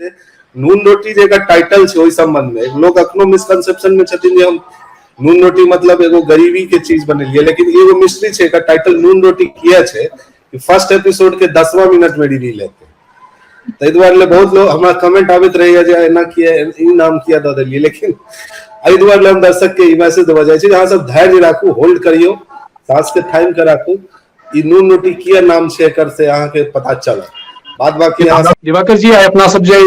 जे नून रोटी जे एकर टाइटल छै ओहि संबंध में लोग अखनो मिसकंसेप्शन में छथिन जे हम नून रोटी मतलब एगो गरीबी के चीज बनेलियै, लेकिन एगो मिस्ट्री छै, एकर टाइटल नून रोटी किया छै, फर्स्ट एपिसोड के 10वां मिनट में रिवील हेतै। ताहि दुआरे ले बहुत लोग हमरा कमेंट आबैत रहैया जे एना किया, ई नाम किया दऽ देलियै, लेकिन एहि दुआरे ले हम दर्शक के ई मैसेज देबऽ जाइ छी जे अहाँ सब धैर्य राखू, होल्ड करियौ, साँस के थामि के राखू, ई नून रोटी किया नाम छै एकर से अहाँके पता चलत। बाद बाकी अहाँ सब दिवाकर जी, आइ अपना सब जे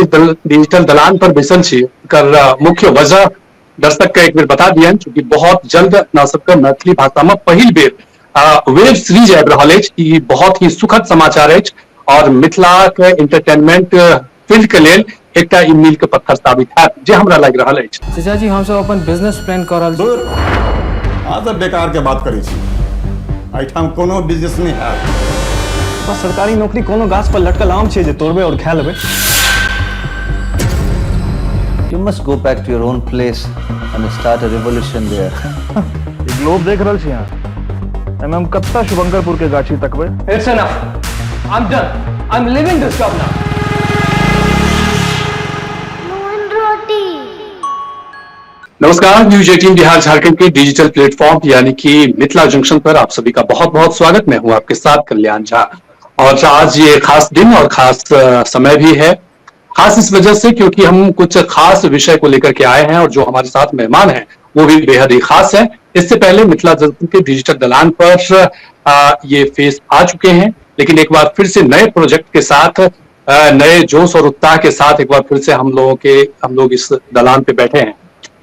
डिजिटल दलान पर बैसल छी, एकर मुख्य वजह दर्शक के एक बेर बता दियन, चूंकि बहुत जल्द अपना सबके मैथिली भाषा में पहिल बेर वेब सीरीज आबि रहल अछि। ई बहुत ही सुखद समाचार अछि और मिथिला के एंटरटेनमेंट फील्ड के लेल एकटा ई मील के पत्थर साबित हैत, जे हमरा लागि रहल अछि। चाचा जी, हमसब अपन बिजनेस प्लान कऽ रहल छी। दूर, अहाँ सब बेकार के बात करै छी, एहिठाम कोनो बिजनेस नहि हैत। बस सरकारी नौकरी कोनो गाछ पर लटकल आम छै जे तोड़बै और खा लेबै। You must go back to your own place and start a revolution there. E globe देख रहल छी अहाँ, एहिमे हम कत्ता शुभंकरपुर के गाछी तकबै। It's enough. I'm done. I'm leaving this job now. नून रोटी। नमस्कार, न्यूज 18 बिहार झारखंड के डिजिटल प्लेटफॉर्म यानी कि मिथिला जंक्शन पर आप सभी का बहुत बहुत स्वागत। मैं हूं आपके साथ कल्याण झा और आज ये खास दिन और खास समय भी है। खास इस वजह से क्योंकि हम कुछ खास विषय को लेकर के आए हैं और जो हमारे साथ मेहमान हैं वो भी बेहद ही खास हैं। इससे पहले मिथिला जंक्शन के डिजिटल दलान पर ये फेस आ चुके हैं, लेकिन एक बार फिर से नए प्रोजेक्ट के साथ, नए जोश और उत्साह के साथ एक बार फिर से हम लोग इस दलान पे बैठे हैं,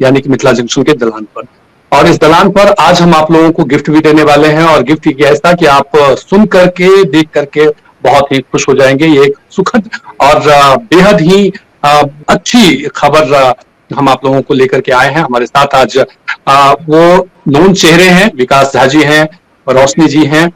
यानी कि मिथिला जंक्शन के दलान पर। और इस दलान पर आज हम आप लोगों को गिफ्ट भी देने वाले हैं और गिफ्ट ये ऐसा कि आप सुन करके देख करके बहुत ही खुश हो जाएंगे। ये एक सुखद और बेहद ही अच्छी खबर हम आप लोगों को लेकर के आए हैं। हमारे साथ आज वो नोन चेहरे हैं, विकास झा जी हैं, रोशनी जी हैं,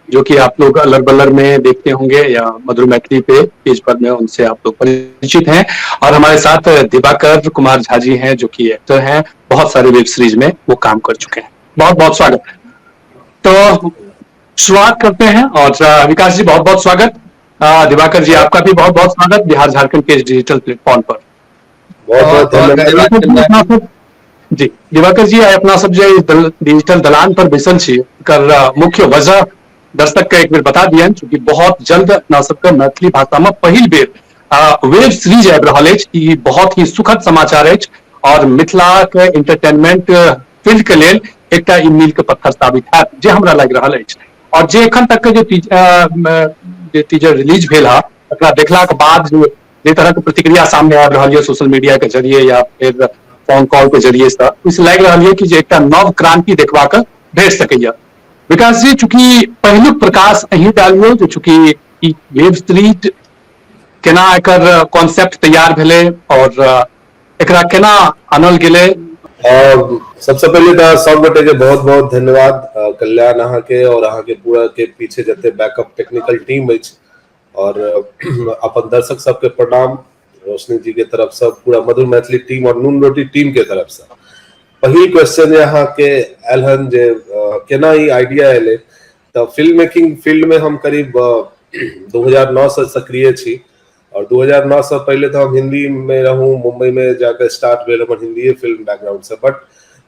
जो कि आप लोग अलर बलर में देखते होंगे या मधुर मैथिली पे पेज पर में उनसे आप लोग परिचित हैं। और हमारे साथ दिवाकर कुमार झा जी हैं, जो कि एक्टर हैं, बहुत सारे वेब सीरीज में वो काम कर चुके हैं। बहुत बहुत स्वागत। तो शुरुआत करते हैं और विकास जी बहुत बहुत स्वागत, दिवाकर जी आपका भी बहुत बहुत स्वागत बिहार झारखंड के डिजिटल प्लेटफॉर्म पर। बहुत बहुत धन्यवाद जी। दिवाकर जी, आइ अपना सब जे डिजिटल दलान पर बैसल छी, एकर मुख्य वजह दर्शक के एक बेर बता दियन, चूंकि बहुत जल्द अपना सबके मैथिली भाषा में पहिल बेर वेब सीरीज आबि रहल अछि। ई बहुत ही सुखद समाचार अछि और मिथिला के एंटरटेनमेंट फील्ड के लेल एकटा ई मील के पत्थर साबित हैत, जे हमरा लागि रहल अछि। और जे एखन तक के जे टीजर रिलीज भेल है, तकरा देखला के बाद जे तरह के प्रतिक्रिया सामने आबि रहल यऽ सोशल मीडिया के जरिए या फिर फोन कॉल के जरिए से, ओहिसँ लागि रहल यऽ कि जे एकटा नव क्रांति देखबाक भेट सकैया। विकास जी, चूंकि पहिलुक प्रकाश अहीं डालियौ जे चूंकि ई वेब सीरीज केना एकर कॉन्सेप्ट तैयार भेलै और एकरा केना आनल गेलै। सबसे पहले तो सब गोटे के बहुत बहुत धन्यवाद, कल्याण अहाँ के और अहाँ के पूरा के पीछे जते बैकअप टेक्निकल टीम अछि और अपन दर्शक सबके प्रणाम रोशनी जी के तरफ से, पूरा मधुर मैथिली टीम और नून रोटी टीम के तरफ से। पहिल क्वेश्चन जे अहाँ के आयल हन जे केना ई आइडिया एलै, तऽ फिल्म मेकिंग फील्ड में हम करीब 2009 से सक्रिय छी और 2009 से पहले तो हम हिंदी में रहूँ, मुंबई में जाकर स्टार्ट भेल हमर Hindi film background Se, but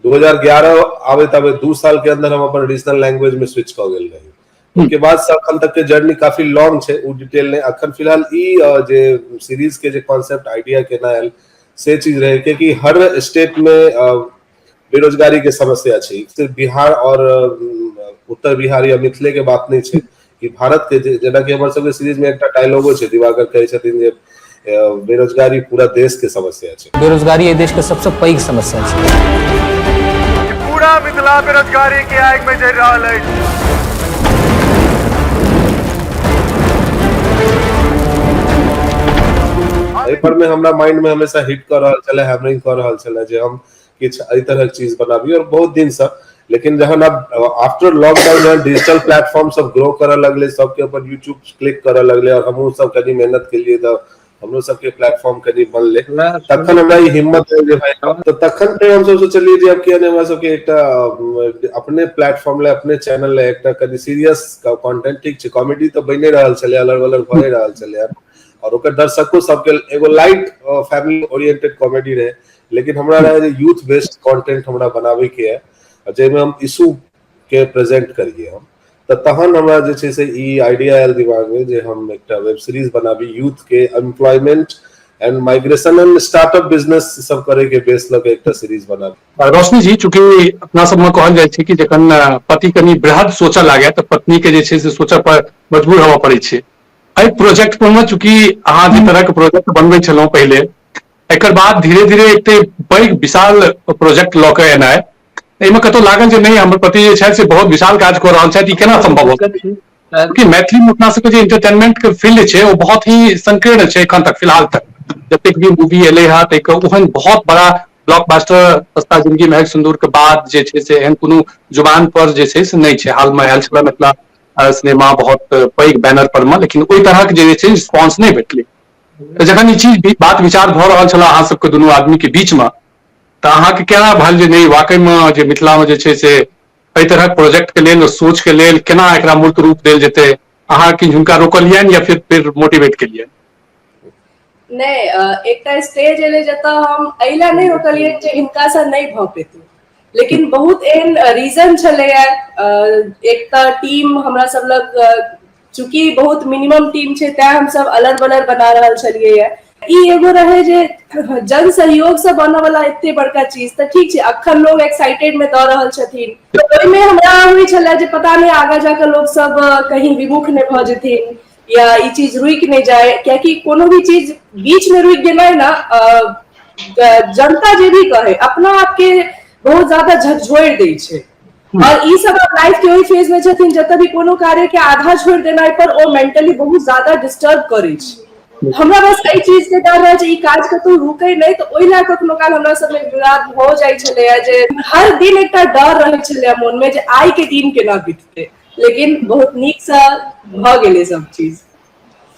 2011 आबैत आबैत 2 साल के अंदर हम अपन रीजनल लैंग्वेज में स्विच कऽ गेल रही। ओहिके बाद से अखन तक के जर्नी काफी लॉन्ग छै, उ डिटेल नहि। अखन फिलहाल ई जे सीरीज के जे कॉन्सेप्ट आइडिया केना आयल से चीज रहे, कियाकि हर स्टेट में बेरोजगारी के समस्या छै, सिर्फ बिहार और उत्तर बिहार या मिथिले के बात नहीं छै कि भारत के, जेनाकि हमर सबके सीरीज में एकटा डायलॉगो छै, दिवाकर कहै छथिन जे बेरोजगारी पूरा देश के समस्या छै। बेरोजगारी एहि देश के सबसे पैघ समस्या छै। पूरा मिथिला बेरोजगारी के आग में जरि रहल अछि। एहि पर में हमरा माइंड में हमेशा हिट कर रहल छलै, हैमरिंग कर रहल छलै जे हम किछु एहि तरहक चीज बनाबी और बहुत दिन से, लेकिन जहन अब आफ्टर लॉकडाउन जहन डिजिटल प्लेटफॉर्म सब ग्रो करऽ लगलै, सबके अपन यूट्यूब क्लिक करऽ लगलै और हमहूँ सब कनी मेहनत केलियै तऽ हमरो सबके प्लेटफॉर्म कनी बनलै, तखन हमरा ई हिम्मत आयल जे भाई, तऽ तखन फेर हमसब सोचलियै जे आब किया नहि हमरा सबके एकटा अपने प्लेटफॉर्म लए, अपने चैनल लए एकटा कनी सीरियस कंटेंट, ठीक छै कॉमेडी तऽ बनि रहल छलै, अलग अलग भए रहल छलै, और ओकर दर्शको सबके एगो लाइट फैमिली ओरिएंटेड कॉमेडी रहे, लेकिन हमरा रहे जे यूथ बेस्ड कंटेंट हमरा बनावे के है जाहिमे हम इशू के प्रेजेंट करिए हम। तऽ तहन हमरा जे छै से ई आइडिया आयल दिमाग में जे हम एकटा वेब सीरीज बनाबी यूथ के employment and migration and startup business सब करे के बेस लऽ के एकटा सीरीज बनाबी। रोशनी जी, चूंकि अपना सबमे कहल जाइ छै कि जखन पति कनि बृहद सोचऽ लागे तऽ पत्नी के जे छै से सोचऽ पर मजबूर होबऽ पड़ै छै। एहि प्रोजेक्ट पर मे चूंकि अहाँ जे तरह के प्रोजेक्ट बनबै छलहुँ पहिले, एकर बाद धीरे धीरे एते पैघ विशाल प्रोजेक्ट लऽ के एनाइ, एहिमे कतौ लागल जे नहि हमर पति जे छथि से बहुत विशाल काज कऽ रहल छथि, ई केना संभव हो सकैत? क्योंकि मैथिली में अपना सबके जे एंटरटेनमेंट के फील्ड छै ओ बहुत ही संकीर्ण छै एखन तक, फिलहाल तक जतेक भी मूवी एलै हँ ताहिके ओहन बहुत बड़ा ब्लॉकबस्टर सस्ता जिंदगी महग सिंदूर के बाद जे छै से एहन कोनो जुबान पर जे छै से नहि छै। हाल में आयल छलै मिथिला सिनेमा बहुत पैघ बैनर पर मे, लेकिन ओहि तरहक जे छै रिस्पॉन्स नहि भेटलै। तऽ जखन ई चीज बात विचार भऽ रहल छल अहाँ सबके दुनू आदमी के बीच मे, तऽ अहाँके केना भेल जे नहि वाकई मे जे मिथिला मे जे छै से एहि तरहक प्रोजेक्ट के लेल सोच के लेल केना एकरा मूर्त रूप देल जेतै? अहाँ कि हुनका रोकलियनि या फिर मोटिवेट केलियनि? नहि, एकटा स्टेज एलै जतऽ हम एहि लए नहि रोकलियै जे हिनकासँ नहि भऽ पेतै, लेकिन बहुत एहन रीजन छलैया। एक तऽ टीम हमरा सब लग चूँकि बहुत मिनिमम टीम छै, तैं हमसब अलर बलर बना रहल छलियै। ई एगो रहे जे जन सहयोग से बनऽ वाला एते बड़का चीज तऽ ठीक छै, अखन लोग एक्साइटेड में दऽ रहल छथिन, तऽ ओहिमे हमरा होइ छलै जे पता नहि आगाँ जाकऽ लोक सब कहीं विमुख नहि भऽ जेथिन या ई चीज रुकि नहि जाय, कियाकि कोनो भी चीज बीच में रुकि गेनाइ ने, जनता जे भी कहे अपना आपके बहुत ज्यादा झकझोरि दै छै। और ई सब लाइफ के ओहि फेज में छथिन जतऽ भी कोनो कार्य के आधा छोड़ि देनाइ पर ओ मेंटली बहुत ज्यादा डिस्टर्ब करै छै। हमरा बस एहि चीज के डर रहै जे ई काज कतौ रुकै नहि, तऽ ओहि लए कखनो काल हमरा सबमे विवाद भऽ जाइ छलैया जे हर दिन एकटा डर रहै छलैया मोन में जे आइ के दिन केना बीततै, लेकिन बहुत नीक से भऽ गेलै सब चीज।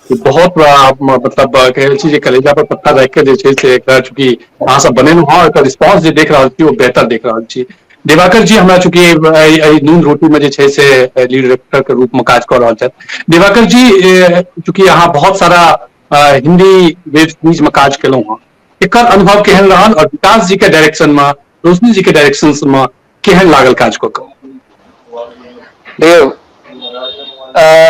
बहुत मतलब कहै छी जे कलेजा पर पत्थर राखि के जे छै से एकरा चूंकि अहाँ सब बनेलहुँ हँ, एकर रिस्पॉन्स जे देख रहल छी ओ बेहतर देख रहल छी। दिवाकर जी हमरा चूंकि एहि नून रोटी में जे छै से लीड डायरेक्टर के रूप में काज कऽ रहल छथि। दिवाकर जी, चूंकि अहाँ बहुत सारा हिंदी वेब सीरीज में काज केलहुँ हँ, एकर अनुभव केहन रहल और विकास जी के डायरेक्शन में, रोशनी जी के डायरेक्शन में केहन लागल काज कऽ कऽ? देखियौ,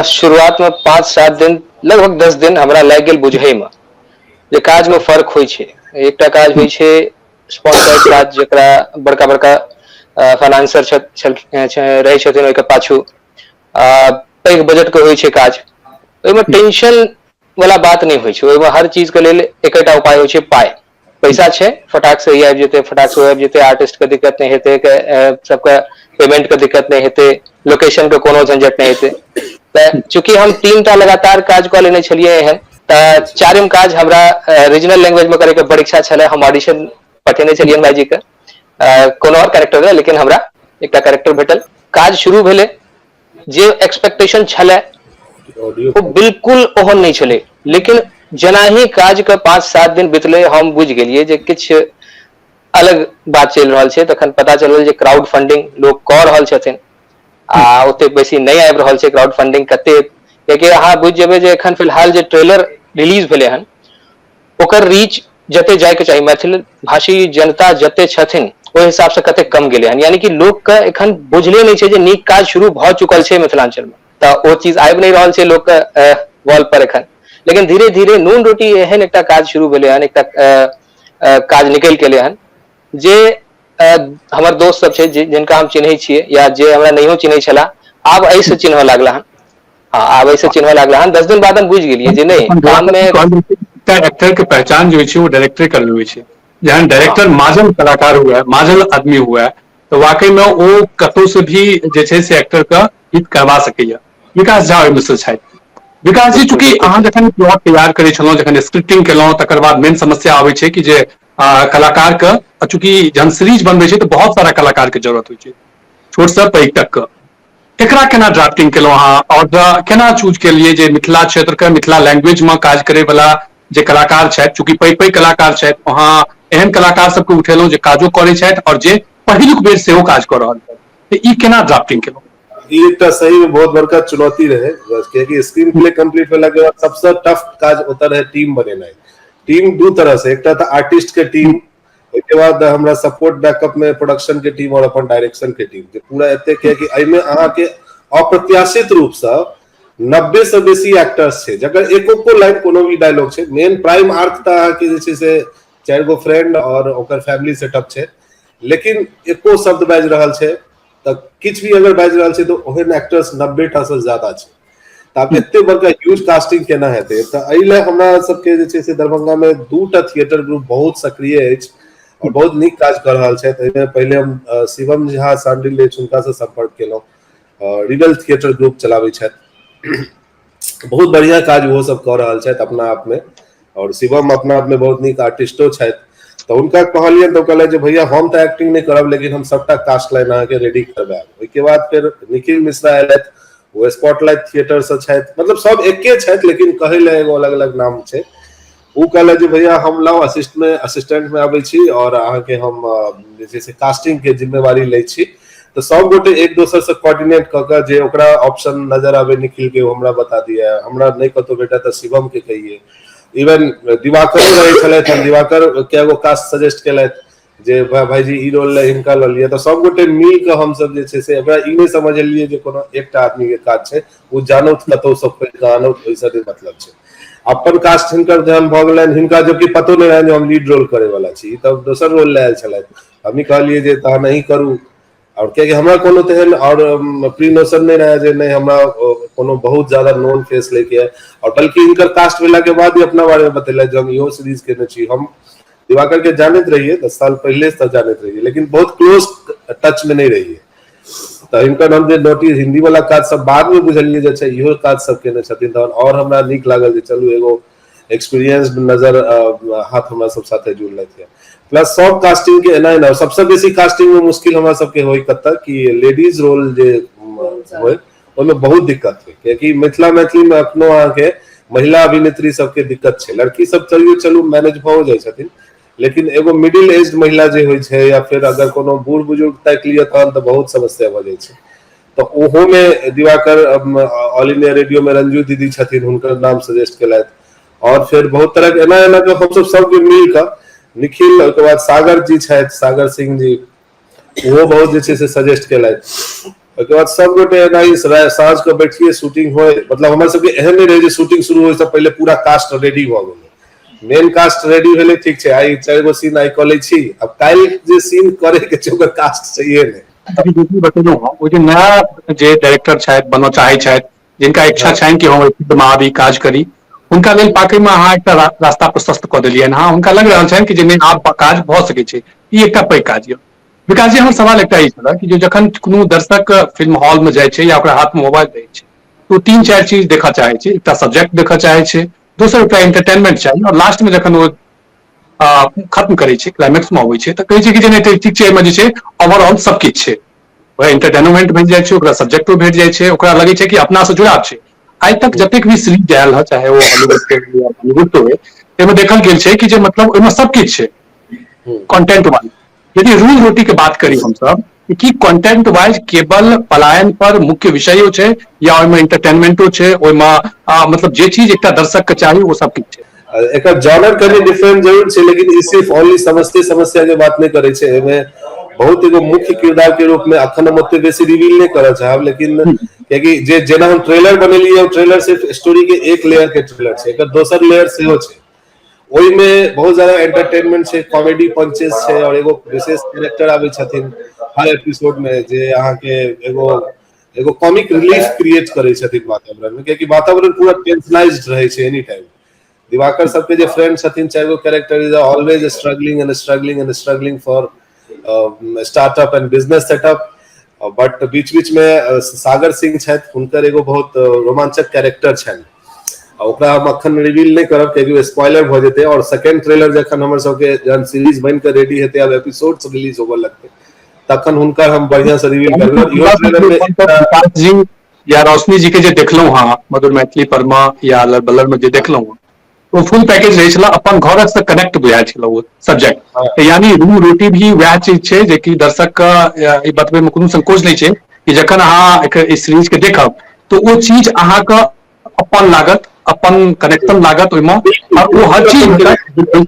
शुरुआत में 5-7 दिन, लगभग 10 दिन हमरा लागि गेल बुझै में जे काज में फर्क होइ छै। एकटा काज होइ छै स्पॉन्सर्ड काज, जकरा बड़का बड़का फाइनेंसर रहै छथिन ओहिके पाछू, पैघ बजट के होइ छै काज, ओहिमे टेंशन वाला बात नहि होइ छै। ओहिमे हर चीज के लेल एकेटा उपाय होइ छै, पाइ पैसा छै, फटाक से ई आबि जेतै, फटाक से ओ आबि जेतै, आर्टिस्ट के दिक्कत नहि हेतै, सबके पेमेंट के दिक्कत नहि हेतै, लोकेशन के कोनो झंझट नहि हेतै। तऽ चूंकि हम 3टा लगातार काज कऽ लेने छलियै एहन, तऽ 4म काज हमरा रीजनल लैंग्वेज में करे के बड़ इच्छा छलै। हम ऑडिशन पठेने छलियनि भाईजी के, कोनो और कैरेक्टर रहै, लेकिन हमरा एकटा कैरेक्टर भेटल। काज शुरू भेलै, जे एक्सपेक्टेशन छलै ओ बिल्कुल ओहन नहि छलै, लेकिन जेनाही काज के 5-7 दिन बितलै हम बुझि गेलियै जे किछु अलग बात चलि रहल छै। तखन पता चलल जे क्राउड फंडिंग लोक कऽ रहल छथिन आ ओते बेसी नहि आबि रहल छै क्राउड फंडिंग कते, कियाकि अहाँ बुझि जेबै जे एखन फिलहाल जे ट्रेलर रिलीज भेलै हन ओकर रीच जते जायके चाही, मैथिल भाषी जनता जते छथिन ओहि हिसाब से कते कम गेलै हन, यानी कि लोक के एखन बुझले नहि छै जे नीक काज शुरू भऽ चुकल छै मिथिलांचल में, तऽ ओ चीज आबि नहि रहल छै लोक के वॉल पर एखन। लेकिन धीरे धीरे नून रोटी एहन एकटा काज शुरू भेलै हन, एकटा काज निकलि के एलै हन जे हमर दोस्त सब छै जिनका हम चिन्है छियै या जे हमरा नहियो चिन्है छलाह, आब एहिसँ चिन्हऽ लागला हन। हाँ, आब एहिसँ चिन्हऽ लागला हन। 10 दिन बाद हम बुझि गेलियै जे नहि, काम मे एकटा एक्टर के पहचान जे होइ छै ओ डायरेक्टर कर होइ छै। जहन डायरेक्टर माजल कलाकार हुए, माजल आदमी हुए, तऽ वाकई में ओ कतौ से भी जे छै से एक्टर के हिट करवा सकैया। विकास झा ओहिमे से छथि। विकास जी, चूंकि अहाँ जखन प्लॉट तैयार करै छलहुँ, जखन स्क्रिप्टिंग केलहुँ, तकर बाद मेन समस्या आबै छै कि जे कलाकार के, चूंकि जहन सीरीज बनबै छै तऽ बहुत सारा कलाकार के जरूरत होइ छै, छोट से पैघ तक के, एकरा केना ड्राफ्टिंग केलहुँ अहाँ और केना चूज केलियै जे मिथिला क्षेत्र के मिथिला लैंग्वेज में काज करे वाला जे कलाकार छथि, चूंकि पैघ पैघ कलाकार छथि, अहाँ एहन कलाकार सबके उठेलहुँ जे काजो करै छथि और जे पहिलुक बेर सेहो काज कऽ रहल छथि, तऽ ई केना ड्राफ्टिंग केलहुँ? ई एकटा सही में बहुत बड़का चुनौती रहे, कियाकि स्क्रीन प्ले कंप्लीट भेला के बाद सबसे टफ काज ओतऽ रहे टीम बनेनाइ। टीम दू तरह से, एकटा तऽ आर्टिस्ट के टीम, ओहिके बाद हमरा सपोर्ट बैकअप में प्रोडक्शन के टीम और अपन डायरेक्शन के टीम, जे पूरा एते, कियाकि एहिमे अहाँके अप्रत्याशित रूप से 90 से बेसी एक्टर्स छै, जकर एको लाइन कोनो भी डायलॉग छै। मेन प्राइम आर्क तऽ अहाँके जे छै से 4 गो फ्रेंड और ओकर फैमिली सेटअप छै, लेकिन एको शब्द बाजि रहल छै तऽ किछु भी अगर बाजि रहल छै तऽ ओहन एक्टर्स 90 टा से ज्यादा छै। तऽ आब एते बड़का ह्यूज कास्टिंग केना हेतै? तऽ एहि लए हमरा सबके जे छै से दरभंगा मे 2टा थिएटर ग्रुप बहुत सक्रिय अछि और बहुत नीक काज कऽ रहल छथि। एहिमे पहिले हम शिवम झा सांडिल्य अछि, हुनका से सम्पर्क केलहुँ, रिबल थिएटर ग्रुप चलाबै छथि, बहुत बढ़िया काज ओहो सब कऽ रहल छथि अपना आप में, और शिवम अपना आप में बहुत नीक आर्टिस्टो छथि। तऽ हुनका कहलियनि तऽ ओ कहलथि जे भैया हम तऽ एक्टिंग नहि करब, लेकिन हम सबटा कास्ट लाइन अहाँके रेडी करबायब। ओहिके बाद फेर निखिल मिश्रा एलथि, ओ स्पॉटलाइट थिएटर से छथि, मतलब सब एके छथि लेकिन कहै लए एगो अलग अलग नाम छै। ओ कहलथि जे भैया हम लाउ असिस्ट में असिस्टेंट में आबै छी और अहाँके हम जे छै से कास्टिंग के जिम्मेवारी लै छी। तऽ सब गोटे एक दोसर से कोऑर्डिनेट कऽ कऽ जे ओकरा ऑप्शन नजर आबे निखिल के ओ हमरा बता दिए, हमरा नहि कतौ भेटत तऽ शिवम के कहिए। इवन दिवाकरो रहै छलथि हन, दिवाकर कए गो कास्ट सजेस्ट केलथि जे भाईजी ई रोल लए हिनका लऽ लिअ। तऽ सब गोटे मिल कऽ हमसब जे छै से ओकरा ई नहि समझलियै जे कोनो एकटा आदमी के काज छै, ओ जानौथ कतौ से खोजि कऽ आनौथ, ओहिसँ नहि मतलब छै। अपन कास्ट हिनकर जहन भऽ गेलनि हिनका, जबकि पतो नहि रहनि जे हम लीड रोल करे वाला छी, तब दोसर रोल लए आयल छलथि। हमही कहलियै जे तहन अहीं करू, और कियाकि हमरा कोनो तेहन और प्री नोशन नहि रहै जे नहि हमरा कोनो बहुत ज्यादा नोन फेस लैके है, और बल्कि हिनकर कास्ट भेला के बाद ही अपना बारे में बतेलथि जे हम इहो सीरीज केने छी। हम दिवाकर के जानैत रहियै, 10 साल पहिले से जानैत रहियै, लेकिन बहुत क्लोज टच में नहीं रहियै। तऽ हिनकर हम जे नोटिस हिंदी वाला काज सब बाद में बुझलियै जे अच्छा इहो काज सब केने छथिन, तहन और हमरा नीक लागल जे चलू एगो एक्सपीरियंस नजर हाथ हमरा सब साथे जुड़लथि। प्लस सब कास्टिंग के एना एना सबसे बेसी कास्टिंग में मुश्किल हमरा सबके होय कतऽ कि लेडीज रोल जे होय ओहिमे बहुत दिक्कत होय, कियाकि मिथिला मैथिली में अखनो अहाँके महिला अभिनेत्री सबके दिक्कत छै। लड़की सब चलियो चलू मैनेज भऽ जाइ छथिन, लेकिन एगो मिडिल एज महिला जे होइ छै या फिर अगर कोनो बूढ़ बुजुर्ग ताकि लिअ तहन तऽ बहुत समस्या भऽ जाइ छै। तऽ ओहो में दिवाकर ऑल इंडिया रेडियो में रंजू दीदी छथिन, हुनकर नाम सजेस्ट केलथि, और फिर बहुत तरह के एना एना के हमसब सबके मिल कऽ निखिल, ओहिके बाद सागर जी छथि, सागर सिंह जी, ओहो बहुत जे छै से सजेस्ट केलथि। ओहिके बाद सब गोटे एना ही साँझ के बैठिए शूटिंग होय, मतलब हमर सबके एहन नहि रहै जे शूटिंग शुरू होय से पहिले पूरा कास्ट रेडी भऽ गेलै, मेन कास्ट रेडी भेलै, ठीक छै आइ 4 गो सीन आइ कऽ लै छी, आब काल्हि जे सीन करे के छै ओकर कास्ट चाहिए नहि। अभी जे भी बतेलहुँ हँ, ओ जे नया जे डायरेक्टर छथि, बनऽ चाहै छथि, जिनका इच्छा छनि कि हम एहि फिल्ममे आबी काज करी, हुनका लेल पाकय मे अहाँ एकटा रास्ता प्रशस्त कऽ देलियनि हँ। हुनका लागि रहल छनि कि जे नहि आब काज भऽ सकै छै, ई एकटा पैघ काज यऽ। विकास जी, हमर सवाल एकटा ई छल कि जे जखन कोनो दर्शक फिल्म हॉल मे जाइ छै या ओकरा हाथ मे मोबाइल रहै छै तऽ ओ 3-4 चीज देखऽ चाहै छै। एकटा सब्जेक्ट देखऽ चाहै छै, दोसर ओकरा एंटरटेनमेंट चाही, और लास्ट मे जखन ओ खत्म करै छै, क्लाइमेक्स मे अबै छै, तऽ कहै छै कि जे नहि ठीक छै, एहिमे जे छै ओवरऑल सब किछु छै, ओकरा एंटरटेनमेंट भेट जाइ छै, ओकरा सब्जेक्टो भेट जाइ छै, ओकरा लगै छै कि अपना से जुड़ाव छै। आइ तक जतेक भी सीरीज आयल है, चाहे ओ हॉलीवुड के या बॉलीवुड के होय, ताहिमे देखल गेल छै कि जे मतलब ओहिमे सब किछु छै कंटेंट वाइज। यदि रूल रोटी के बात करी हमसब, की कंटेंट वाइज केवल पलायन पर मुख्य विषयो छै या ओहिमे एंटरटेनमेंटो छै, ओहिमे मतलब जे चीज एकटा दर्शक के चाही ओ सब किछु छै? एकर जॉनर कनि डिफरेंट जरूर छै, लेकिन ई सिर्फ ओनली समस्या समस्या के बात नहि करै छै। एहिमे बहुत एगो मुख्य किरदार के रूप में अखन हम ओते बेसी रिवील नहि करऽ चाहब, लेकिन कियाकि जे जेना हम ट्रेलर बनेलियै, ओ ट्रेलर सिर्फ स्टोरी के एक लेयर के ट्रेलर छै, एकर दोसर लेयर सेहो छै। ओहिमे बहुत ज्यादा एंटरटेनमेंट छै, कॉमेडी पंचेस छै, और एगो विशेष कैरेक्टर आबै छथिन हर एपिसोड में जे अहाँके एगो एगो कॉमिक रिलीफ क्रिएट करै छथिन वातावरण में, कियाकि वातावरण पूरा टेंशनाइज्ड रहै छै एनी टाइम। दिवाकर सबके जे फ्रेंड छथिन, 4 गो character is always struggling and struggling and struggling for startup and business setup. But बीच बीच में सागर सिंह छथि, हुनकर एगो बहुत रोमांचक कैरेक्टर छनि, ओकरा हम अखन रिवील नहि करब कियाकि स्पॉइलर भऽ जेतै। और सेकेंड ट्रेलर जखन हमर सबके जहन सीरीज बनि कऽ रेडी हेतै, आब एपिसोड रिलीज होबऽ लगतै, तखन हुनकर हम बढ़िया से रिवील करबै। इहो ट्रेलर में विकास जी या रोशनी जी के जे देखलहुँ हँ मधुर मैथिली पर मे या अलर बलर में जे देखलहुँ हँ, ओ फुल पैकेज रहै छलै, अपन घरक से कनेक्ट बुझाइ छलै ओ सब्जेक्ट। यानी नून रोटी भी वएह चीज छै जेकि दर्शक के ई बतबै मे कोनो संकोच नहि छै कि जखन अहाँ एकर ई सीरीज के देखब तऽ ओ चीज अहाँके अपन लागत, अपन कनेक्शन लागत ओहिमे, और ओ हर चीज भेटत।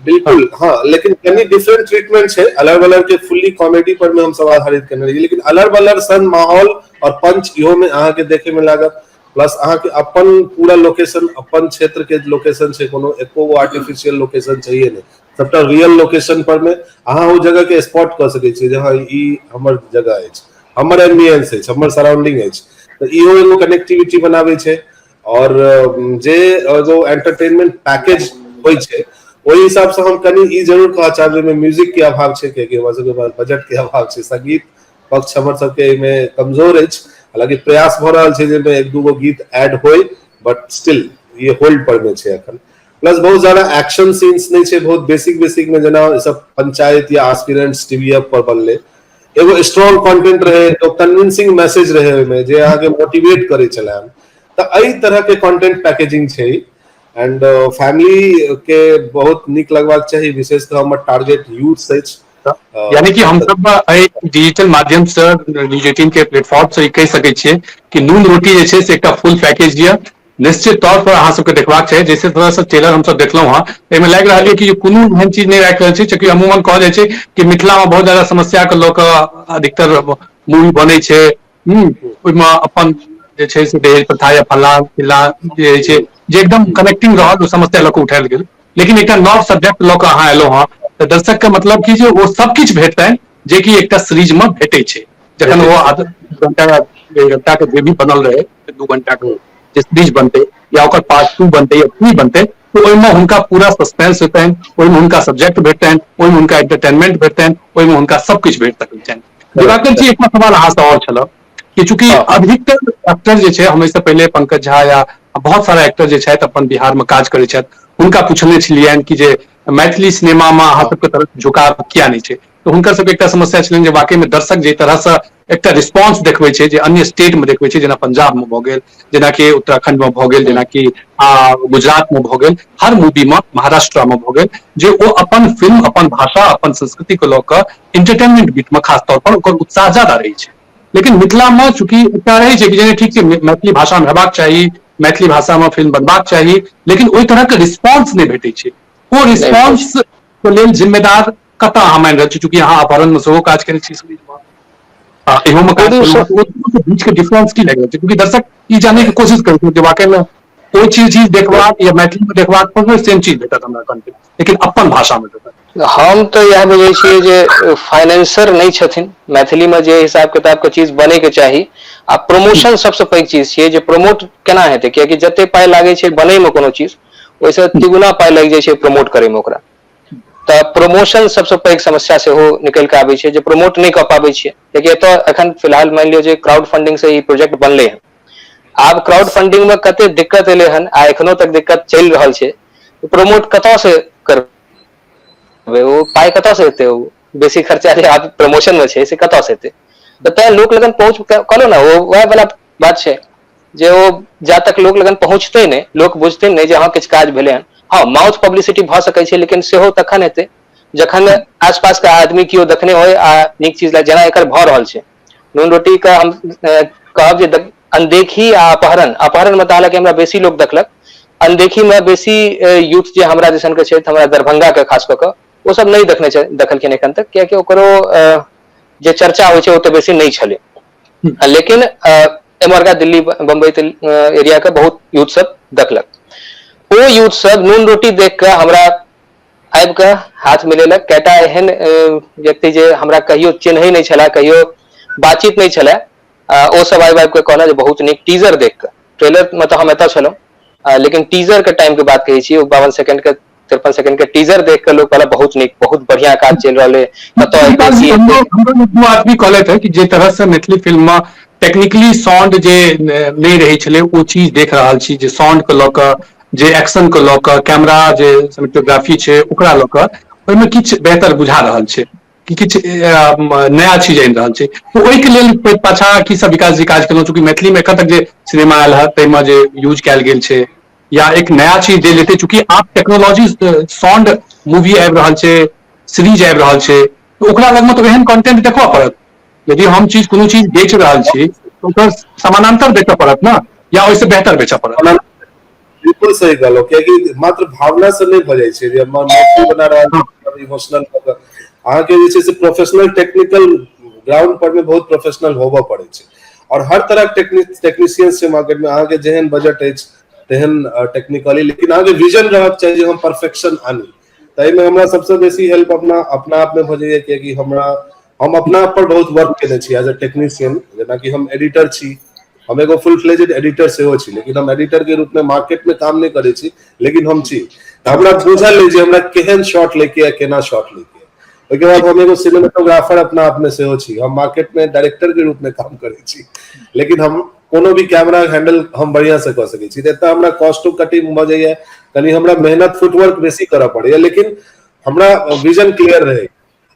बिल्कुल हाँ, लेकिन कनी डिफरेंट ट्रीटमेंट छै। अलर बलर के फुल्ली कॉमेडी पर में हम सब आधारित करने रहियै, लेकिन अलर बलर सन माहौल और पंच इहो में अहाँ के देखे में लागत। प्लस अहाँ के अपन पूरा लोकेशन, अपन क्षेत्र के लोकेशन छै, कोनो एको गो आर्टिफिशियल लोकेशन चाहिए नहीं, सबटा रियल लोकेशन पर में अहाँ ओ जगह के स्पॉट कऽ सकै छियै जे हाँ ई हमर जगह अछि, हमर एम्बियंस अछि, हमर सराउंडिंग अछि। तऽ इहो एगो कनेक्टिविटी बनाबै छै। और जे एगो एंटरटेनमेंट पैकेज होइ छै ओहि हिसाब से हम कनि ई जरूर कहऽ चाहब जे म्यूजिक के अभाव छै, कियाकि हमरा सबके पास बजट के अभाव छै, संगीत पक्ष हमर सबके एहिमे कमजोर अछि। हालांकि प्रयास भऽ रहल छै जाहिमे एक दूगो गीत ऐड होइ, बट स्टिल ये होल्ड पर मे छै एखन। प्लस बहुत ज्यादा एक्शन सीन्स नहि छै, बहुत बेसिक बेसिक में जेना सब पंचायत या एस्पिरेंट्स टीवीएफ पर बनलै, एगो स्ट्रॉन्ग कंटेंट रहे, एगो कन्विंसिंग मैसेज रहे ओहिमे जे अहाँके मोटिवेट करै छलै। तऽ एहि तरह के कंटेंट पैकेजिंग छै एंड फैमिली के बहुत नीक लगबाक चाही, विशेष कऽ हमर टारगेट यूथ अछि। यानी कि हम सब एहि डिजिटल माध्यम से न्यूज 18 के प्लेटफॉर्म से ई कहि सकै छियै कि नून रोटी जे छै से एकटा फुल पैकेज यऽ, निश्चित तौर पर अहाँ सबके देखबाक चाही। जैसे तरह से ट्रेलर हमसब देखलहुँ हँ, एहिमे लागि रहल यऽ कि कोनो एहन चीज नहि राखि रहल छै। चूँकि अमूमन कहल जाइ छै कि मिथिला मे बहुत ज्यादा समस्या के लऽ कऽ अधिकतर मूवी बनै छै, ओहिमे अपन जे छै से दहेज प्रथा या फल्लाँ चिल्लाँ जे होइ छै जे एकदम कनेक्टिंग रहल ओ समस्या लऽ कऽ उठायल गेल, लेकिन एकटा नव सब्जेक्ट लऽ कऽ अहाँ एलहुँ हँ तऽ दर्शक के मतलब कि जे ओ सब किछु भेटतनि जे कि एकटा सीरीज मे भेटै छै। जखन ओ आधा घंटा या 1.5 घंटा के जे भी बनल रहै, 2 घंटा के जे सीरीज बनतै या ओकर पार्ट 2 बनतै या 3 बनतै, तऽ ओहिमे हुनका पूरा सस्पेंस हेतनि, ओहिमे हुनका सब्जेक्ट भेटतनि, ओहिमे हुनका एंटरटेनमेंट भेटतनि, ओहिमे हुनका सब किछु भेट सकैत छनि। दिवाकर जी, एकटा सवाल अहाँ से और छल कि चूंकि अधिकतर एक्टर जे छै, हम एहिसँ पहिले पंकज झा या बहुत सारा एक्टर जे छथि अपन बिहार मे काज करै छथि, हुनका पुछने छलियनि कि जे मैथिली सिनेमा मे अहाँ सबके तरफ झुकाव किया नहि छै, तऽ हुनकर सबके एकटा समस्या छलनि जे वाकई मे दर्शक जाहि तरह से एकटा रिस्पॉन्स देखबै छै जे अन्य स्टेट मे देखबै छै, जेना पंजाब मे भऽ गेल, जेनाकि उत्तराखंड मे भऽ गेल, जेनाकि गुजरात मे भऽ गेल, हर मूवी मे महाराष्ट्र मे भऽ गेल, जे ओ अपन फिल्म, अपन भाषा, अपन संस्कृति के लऽ कऽ एंटरटेनमेंट बीट मे खास तौर पर ओकर उत्साह ज्यादा रहै छै। लेकिन मिथिला मे चूंकि एकटा रहै छै कि जे ठीक छै मैथिली भाषा मे हेबाक चाही, मैथिली भाषा मे फिल्म बनबाक चाही, लेकिन ओहि तरह के रिस्पॉन्स नहि भेटै छै। ओ रिस्पॉन्स के लेल जिम्मेदार कतऽ अहाँ मानि रहल छी? चूंकि अहाँ अपहरण मे सेहो काज करै छी, इहो मे काज करू, बीच के डिफरेंस की लागि रहल छै? क्योंकि दर्शक ई जाने के कोशिश करै छै जे वाकई मे कोई चीज चीज देखबाक या मैथिली मे देखबाक पर सेम चीज भेटत हमरा कंटेंट, लेकिन अपन भाषा मे भेटत। हम तऽ इएह बुझै छियै जे फाइनेंसर नहि छथिन मैथिली मे, जे हिसाब किताब के चीज बने के चाही। आ प्रमोशन सबसँ पैघ चीज छियै जे प्रमोट केना हेतै, कियाकि जते पाइ लागै छै बनै मे कोनो चीज, ओहिसँ तिगुना पाइ लागि जाइ छै प्रमोट करै मे ओकरा। तऽ प्रमोशन सबसँ पैघ समस्या सेहो निकलि कऽ आबै छै जे प्रमोट नहि कऽ पाबै छियै। कियाकि एतऽ एखन फिलहाल मानि लियौ जे क्राउड फंडिंग से ई प्रोजेक्ट बनलै हन, आब क्राउड फंडिंग मे कते दिक्कत एलै हन आ एखनो तक दिक्कत चलि रहल छै। प्रमोट कतऽ से करबै, ओ पाइ कतऽ से एतै, ओ बेसी खर्चा जे आब प्रमोशन मे छै से कतऽ से एतै? तऽ तैं लोक लगन पहुँच कहलहुँ ने, ओ वएह वाला बात छै जे ओ जा तक लोक लगन पहुँचतै नहि, लोक बुझतै नहि जे हँ किछु काज भेलै हन। हँ, माउथ पब्लिसिटी भऽ सकै छै, लेकिन सेहो तखन हेतै जखन आसपास के आदमी केओ देखने होय आ नीक चीज लए, जेना एकर भऽ रहल छै नून रोटी के। हम कहब जे अनदेखी आ अपहरण, अपहरण मे तऽ हालांकि हमरा बेसी लोक देखलक, अनदेखी मे बेसी यूथ जे हमरा जैसन के छथि, हमरा दरभंगा के खास कऽ कऽ, ओ सब नहि देखने छै, देखलखिन एखन तक, कियाकि ओकरो जे चर्चा होइ छै ओ तऽ बेसी नहि छलै। लेकिन एम्हरका दिल्ली बम्बई एरिया के बहुत यूथ सब देखलक। ओ यूथ सब नून रोटी देख कऽ हमरा आबि कऽ हाथ मिलेलक। कएटा एहन व्यक्ति जे हमरा कहियो चिन्है नहि छलाह, कहियो बातचीत नहि छलै, ओ सब आबि आबि कऽ कहला जे बहुत नीक टीजर देख कऽ। ट्रेलर मे तऽ हम एतऽ छलहुँ, लेकिन टीजर के टाइम के बात कहै छी, ओ 52 सेकंड के 53 सेकंड के टीजर देख कऽ लोक कहला बहुत नीक, बहुत बढ़िया काज चलि रहल है, कतऽ एतै की हेतै। हमरो दू आदमी कहलथि है कि जे तरह से मैथिली फिल्म मे टेक्निकली साउंड जे नहि रहै छलै ओ चीज देख रहल छी, जे साउंड के लऽ कऽ, जे एक्शन के लऽ कऽ, कैमरा जे सिनेमेटोग्राफी छै ओकरा लऽ कऽ ओहिमे किछु बेहतर बुझा रहल छै कि किछु नया चीज आनि रहल छै। तऽ ओहिके लेल पाछा की सब विकास जी काज केलहुँ? चूँकि मैथिली मे एखन तक जे सिनेमा आयल है ताहिमे जे यूज कयल गेल छै या एक नया चीज देल जेतै। चूंकि आब टेक्नोलॉजी साउंड मूवी आबि रहल छै, सीरीज आबि रहल छै, तऽ ओकरा लगमे तऽ एहन कंटेंट देखबऽ पड़त। यदि हम चीज कोनो चीज बेच रहल छी तऽ ओकर समानांतर बेचऽ पड़त ने, या ओहिसँ बेहतर बेचऽ पड़त। बिल्कुल सही कहलहुँ, कियाकि मात्र भावना से नहि भऽ जाइ छै जे हम मैथिली बना रहल छी इमोशनल भऽ कऽ। अहाँके जे छै से प्रोफेशनल टेक्निकल ग्राउंड पर मे बहुत प्रोफेशनल होबऽ पड़ै छै और हर तरह के टेक्नीशियंस छै मार्केट में। अहाँके जेहन बजट अछि तेहन टेक्निकली, लेकिन अहाँके विजन रहक चाही जे हम परफेक्शन आनी। ताहिमे हमरा सबसँ बेसी हेल्प अपना अपना आप में भऽ जाइए, कियाकि हमरा हम अपना आप पर बहुत वर्क केने छी एज अ टेक्नीशियन। जेनाकि हम एडिटर छी, हम एगो फुल फ्लेजेड एडिटर सेहो छी, लेकिन हम एडिटर के रूप में मार्केट में काम नहि करै छी, लेकिन हम छी तऽ हमरा बुझल अछि जे हमरा केहन शॉट लैके या केना शॉट लैके। ओहिके बाद हम एगो सिनेमेटोग्राफर अपना आप में सेहो छी, हम मार्केट में डायरेक्टर के रूप में काम करै छी, लेकिन हम कोनो भी कैमरा हैंडल हम बढ़िया से कऽ सकै छी। तऽ हमरा कॉस्टो कटिंग भऽ जाइए, कनि हमरा मेहनत फुटवर्क बेसी करऽ पड़ैए, लेकिन हमरा विजन क्लियर रहै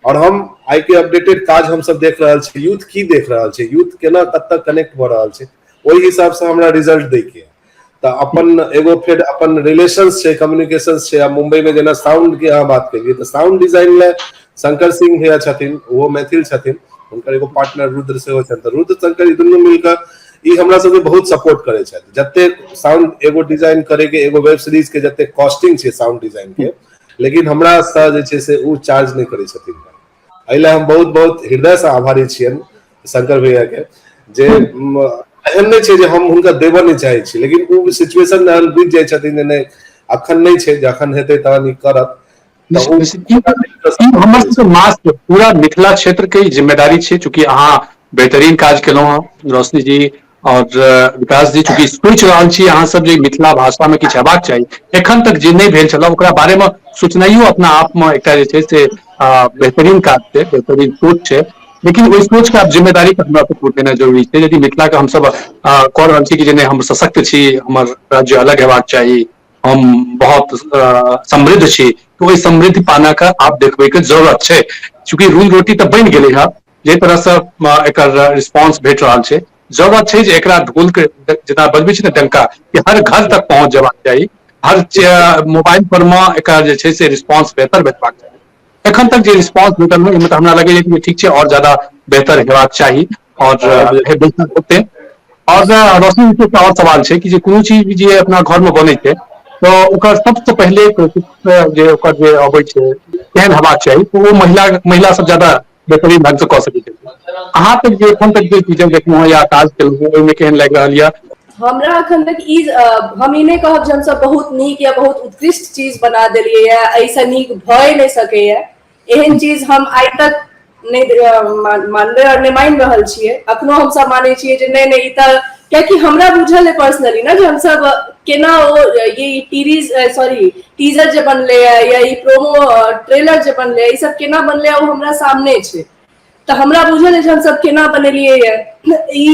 और हम आइ के अपडेटेड काज हम सब देख रहल छी, यूथ की देख रहल छै, यूथ केना कतऽ कनेक्ट भऽ रहल छै, ओहि हिसाब से हमरा रिजल्ट दै के। तऽ अपन एगो फेर अपन रिलेशंस छै, कम्युनिकेशन छै। आ मुंबई में जेना साउंड के अहाँ बात करिए तऽ साउंड डिजाइन ले शंकर सिंह भैया छथिन, ओहो मैथिल छथिन, हुनकर एगो पार्टनर रुद्र सेहो छथिन। तऽ रुद्र शंकर ई दुनू मिलकर ई हमरा सबके बहुत सपोर्ट करै छथि। जते साउंड एगो डिजाइन करे के एगो वेब सीरीज के जते कॉस्टिंग छै साउंड डिजाइन के, लेकिन हमरा से जे छै से ओ चार्ज नहि करै छथिन। एहि लए हम बहुत बहुत हृदय से आभारी छियनि शंकर भैया के, जे एहन नहि छै जे हम हुनका देबऽ नहि चाहै छी, लेकिन ओ सिचुएशन एहन बुझि जाइ छथिन जे नहि अखन नहि छै, जखन हेतै तहन ई करत। हमर सबके मास पूरा मिथिला क्षेत्र के जिम्मेदारी छै। चूंकि अहाँ बेहतरीन काज केलहुँ हँ रोशनी जी और विकास जी, चूंकि सोचि रहल छी अहाँ सब जे मिथिला भाषा में किछु हेबाक चाही, एखन तक जे नहि भेल छल ओकरा बारे में सोचनाइयो अपना आप में एकटा जे छै से बेहतरीन काज छै, बेहतरीन सोच छै। लेकिन ओहि सोच के आब जिम्मेदारी के हमरा सबके उठेनाइ जरूरी छै। यदि मिथिला के हमसब कऽ रहल छी कि जे नहि हम सशक्त छी, हमर राज्य अलग हेबाक चाही, हम बहुत समृद्ध छी, तऽ ओहि समृद्धि पाना के आब देखबै के जरूरत छै। चूंकि रूल रोटी तऽ बनि गेलै हँ, जाहि तरह से एकर रिस्पॉन्स भेट रहल छै, जरूरत छै जे एकरा ढोल के जेना बजबै छै ने डंका, कि हर घर तक पहुंच जेबाक चाही, हर मोबाइल पर मे एकर जे छै से रिस्पॉन्स बेहतर भेटबाक चाही। एखन तक जे रिस्पॉन्स भेटल है ओहिमे तऽ हमरा लगैए कि ठीक छै, और ज्यादा बेहतर हेबाक चाही और बेहतर होते। और रोशनी जी के और सवाल छै कि जे कोनो चीज जे अपना घर में बनै छै तऽ ओकर सबसँ पहिले जे ओकर जे अबै छै केहन हेबाक चाही, तऽ ओ महिला महिला सब ज्यादा बेहतरीन ढंग से कऽ सकै छै। अहाँ तक जे एखन तक जे चीज देखलहुँ हँ या काज केलहुँ हँ, ओहिमे केहन लागि रहल यऽ? हमरा एखन तक ई हम ई नहि कहब जे हमसब बहुत नीक या बहुत उत्कृष्ट चीज बना देलियै या एहिसँ नीक भए नहि सकैया, एहन चीज हम आइ तक नहि मानबै आओर नहि मानि रहल छियै। अखनो हमसब मानै छियै जे नहि नहि ई तऽ, कियाकि हमरा बुझल है पर्सनली ने जे हमसब केना ओ ये टीरीज सॉरी टीजर जे बनलै या ई प्रोमो ट्रेलर जे बनलै, ई सब केना बनलै ओ हमरा सामने छै, तऽ हमरा बुझल है जे हमसब केना बनेलियै ई।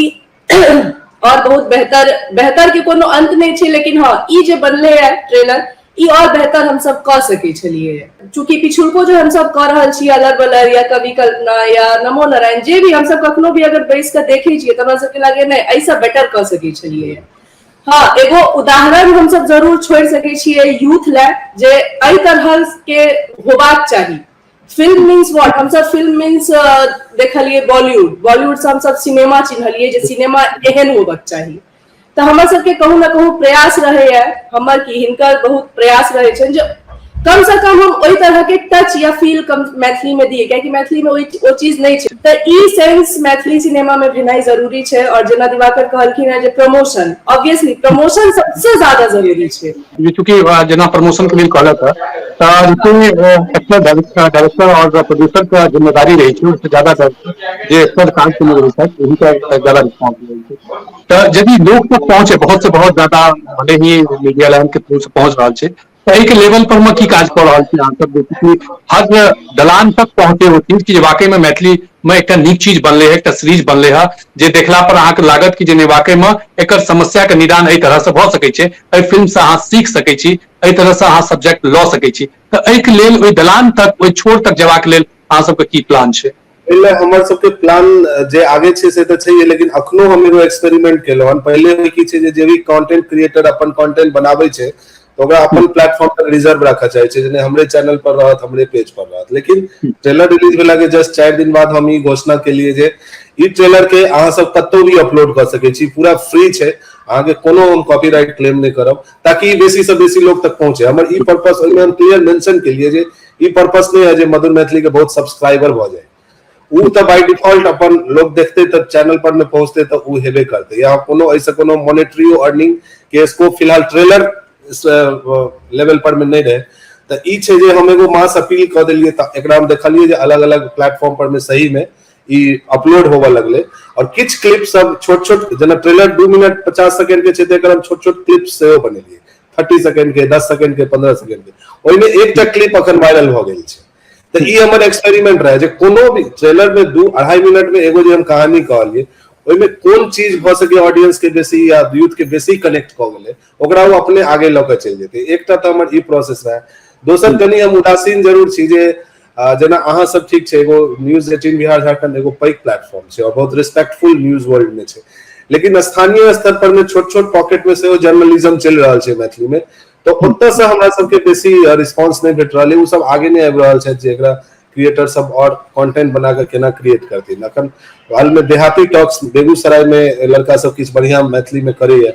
और बहुत बेहतर, बेहतर के कोनो अंत नहि छै, लेकिन हँ ई जे बनलै है ट्रेलर ई और बेहतर हमसब कऽ सकै छलियै। चूँकि पिछुलको जे हमसब कऽ रहल छी अलर बलर या कवि कल्पना या नमो नारायण, जे भी हमसब कखनो भी अगर बैस कऽ देखै छियै तऽ हमरा सबके लागैया नहि एहिसँ बेटर कऽ सकै छलियै। हँ एगो उदाहरण हमसब जरूर छोड़ि सकै छियै यूथ लए जे एहि तरह के होबाक चाही। फिल्म मीन्स what, हमसब फिल्म मीन्स देखलियै बॉलीवुड, बॉलीवुड से हमसब सिनेमा चिन्हलियै जे सिनेमा एहन होबक चाही। तऽ हमर सबके कहूँ ने कहूँ प्रयास रहैया, हमर की हिनकर बहुत प्रयास रहै छनि जे कम से कम हम ओहि तरह के टच या फील कम मैथिली में दिए, कियाकि मैथिली में ओ चीज नहीं छै। तऽ ई सेंस मैथिली सिनेमा में भेनाइ जरूरी छै। और जेना दिवाकर कहलखिन हेँ जे प्रमोशन, ऑब्वियसली प्रमोशन सबसे ज्यादा जरूरी छै। चूँकि जेना प्रमोशन के लेल कहलक हँ, तऽ जे एक्टर डायरेक्टर और प्रोड्यूसर के जिम्मेदारी रहै छै उससे ज्यादा जे एक्टर काम केने रहै छथि हुनकर ज्यादा रिस्पॉन्स रहै छै। तऽ यदि लोक तक पहुँचे बहुत से बहुत ज्यादा, भले ही मीडिया लाइन के थ्रू से पहुँच रहल छै, तऽ एहिके लेवल पर मे की काज कऽ रहल छी अहाँ सब कि हर दलान तक पहुँचे ओ चीज कि वाकई में मैथिली में एकटा नीक चीज बनले है, एकटा सीरीज बनले है जे देखला पर अहाँके लागत कि जे नहि वाकई में एकर समस्या के निदान एहि तरह से भऽ सकै छै, एहि फिल्म से अहाँ सीख सकै छी, एहि तरह से अहाँ सब्जेक्ट लऽ सकै छी। तऽ एहिके लेल ओहि दलान तक, ओहि छोर तक जेबाक लेल अहाँ सबके की प्लान छै? पहिले हमर सबके प्लान जे आगे छै से तऽ छैहे, लेकिन अखनो हम एगो एक्सपेरिमेंट केलहुँ हन। पहिले होइ की छै जे जे भी कंटेंट क्रिएटर अपन कंटेंट बनाबै छै तऽ ओकरा अपन प्लेटफॉर्म पर रिजर्व राखऽ चाहै छै, जे नहि हमरे चैनल पर रहत, हमरे पेज पर रहत। लेकिन ट्रेलर रिलीज भेला के जस्ट 4 दिन बाद हम ई घोषणा केलियै जे ई ट्रेलर के अहाँ सब कतौ भी अपलोड कऽ सकै छी, पूरा फ्री छै, अहाँके कोनो हम कॉपीराइट क्लेम नहि करब, ताकि ई बेसी से बेसी लोग तक पहुंचे। हमर ई पर्पस, ओहिमे हम क्लियर मेंशन केलियै जे ई पर्पस नहि है जे मधुर मैथिली के बहुत सब्सक्राइबर भऽ जाय। उ तऽ बाय डिफॉल्ट अपन लोग देखते तऽ चैनल पर में पहुंचते तऽ उ हेबे करते, या कोनो एहिसँ कोनो मोनेटरी अर्निंग के स्कोप फिलहाल ट्रेलर लेवल पर में नहि रहे। तऽ ई छै जे हम एगो मास अपील कऽ देलियै, तऽ एकरा हम देखलियै जे अलग अलग प्लेटफॉर्म पर में सही में ई अपलोड होबऽ लगलै और किछु क्लिप सब छोट छोट, जेना ट्रेलर 2 मिनट 50 सेकंड के छै, तऽ एकर हम छोट छोट क्लिप सेहो बनेलियै, 30 सेकंड के, 10 सेकंड के, 15 सेकंड के। ओहिमे एकटा क्लिप अखन वायरल भऽ गेल छै। तऽ ई हमर एक्सपेरिमेंट रहे जे कोनो भी ट्रेलर में 2-2.5 मिनट में एगो जे हम कहानी कहलियै, ओहिमे कोन चीज भऽ सके ऑडियंस के बेसी या यूथ के बेसी कनेक्ट कऽ गेलै, ओकरा ओ अपने आगे लऽ कऽ चलि जेतै। एकटा तऽ हमर ई प्रोसेस रहे। दोसर, कनि हम उदासीन जरूर छी जे जेना अहाँ सब ठीक छै, एगो न्यूज 18 बिहार झारखंड एगो पैघ प्लेटफॉर्म छै और बहुत रिस्पेक्टफुल न्यूज वर्ल्ड में छै, लेकिन स्थानीय स्तर पर में छोट छोट पॉकेट में सेहो जर्नलिज्म चलि रहल छै मैथिली में, तऽ ओतऽ से हमरा सबके बेसी रिस्पॉन्स नहि भेट रहल है। ओ सब आगे नहि आबि रहल छथि जे एकरा क्रिएटर सब और कंटेंट बना कऽ केना क्रिएट करथिन। अखन हाल में देहाती टॉक्स बेगूसराय में लड़का सब किछु बढ़िया मैथिली में करैया,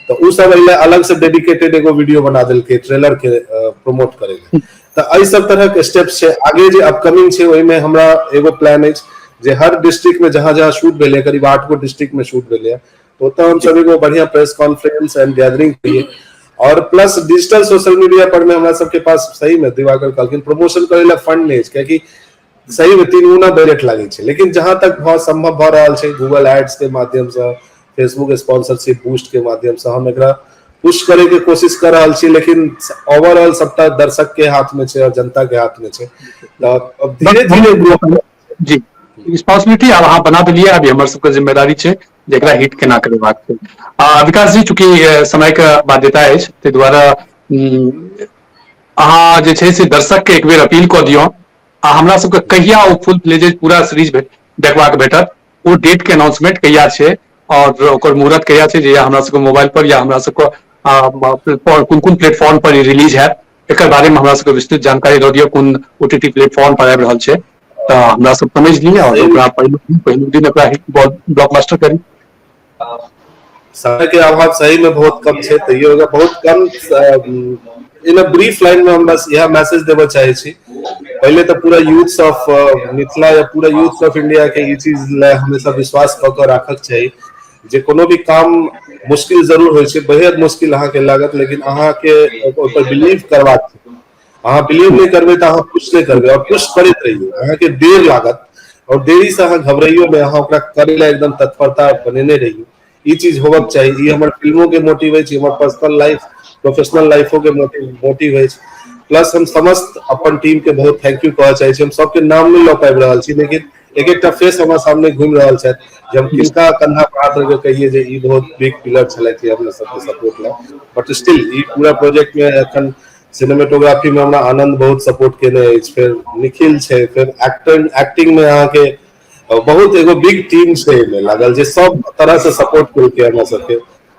तऽ ओ सब एहि अलग से डेडिकेटेड एगो वीडियो बना देलकै ट्रेलर के प्रमोट करे लए। तऽ एहि सब तरहक स्टेप्स छै। आगे जे अपकमिंग छै, ओहिमे हमरा एगो प्लान अछि जे हर डिस्ट्रिक्ट में जहां जहां शूट भेलै, करीब आठ गो डिस्ट्रिक्ट में शूट भेलै, तऽ ओतऽ हमसब एगो बढ़िया प्रेस कॉन्फ्रेंस एंड गैदरिंग करिए और प्लस डिजिटल सोशल मीडिया पर में हमरा सबके पास सही में दिवाकर कहलखिन, प्रमोशन करे ला फंड नहि अछि, कियाकि सही में 3 गुना बजट लागै छै। लेकिन जहां तक भऽ संभव भऽ रहल छै, गूगल एड्स के माध्यम से, फेसबुक स्पॉन्सरशिप बूस्ट के माध्यम से हम एकरा पुश करे के कोशिश कर रहल छी, लेकिन ओवरऑल सबटा दर्शक के हाथ में छै और जनता के हाथ में छै, तऽ अब धीरे धीरे ग्रो जी, रिस्पॉन्सिबिलिटी आब अहाँ बना देलियै। अभी हमर सबके जिम्मेदारी छै जे एकरा हिट केना करेबाक छै। विकास जी, चूंकि समय के बाध्यता अछि, ताहि दुआरे अहाँ जे छै से दर्शक के एक बेर अपील कऽ दियौ आ हमरा सबके कहिया ओ फुल फ्लेजेड पूरा सीरीज देखबाक भेटत, ओ डेट के अनाउंसमेंट कहिया छै और ओकर मुहूर्त कहिया छै, जे हमरा सबके मोबाइल पर या हमरा सबके कोन कोन प्लेटफॉर्म पर रिलीज हैत, एकर बारे में हमरा सबके विस्तृत जानकारी दऽ दियौ। कोन ओटीटी प्लेटफॉर्म पर आबि रहल छै, तऽ हमरा सब समझ ली और ओकरा पहिलुक पहिलुक दिन ओकरा हिट ब्लॉकबस्टर करी। समय के अभाव सही में बहुत कम छै, तैयो अगर बहुत कम इन अ ब्रीफ लाइन में हम बस इएह मैसेज देबऽ चाहै छी। पहिले तऽ पूरा यूथ्स ऑफ मिथिला या पूरा यूथ्स ऑफ इंडिया के ई चीज लए हमेशा विश्वास कऽ कऽ राखक चाही जे कोनो भी काम मुश्किल जरूर होइ छै, बेहद मुश्किल अहाँके लागत, लेकिन अहाँके ओहि पर बिलीव करबाक छै। अहाँ बिलीव नहि करबै तऽ अहाँ पुश नहि करबै और पुश करैत रहियौ। अहाँके देर लागत और देरी से अहाँ घबराइयो नहि, अहाँ ओकरा करै लए एकदम तत्परता बनेने रहियौ। ई चीज होबक चाही। ई हमर फिल्मो के मोटिव अछि, हमर पर्सनल लाइफ, प्रोफेशनल लाइफो के मोटिव मोटिव अछि। प्लस हम समस्त अपन टीम के बहुत thank you कहऽ चाहै छी। हम सबके नाम नहि लऽ पाबि रहल छी, लेकिन एक एकटा फेस हमरा सामने घुमि रहल छथि जे हम किनका कंधा पर हाथ रखि कहिए जे ई बहुत बिग पिलर छलथि अपना सबके सपोर्ट ला। बट स्टिल ई पूरा प्रोजेक्ट में एखन सिनेमेटोग्राफी में हमरा आनंद बहुत सपोर्ट केने अछि, फेर निखिल छै, फेर एक्टर एक्टिंग में अहाँके बहुत एगो बिग टीम छै एहिमे लागल जे सब तरह से सपोर्ट केलकै हमरा सबके।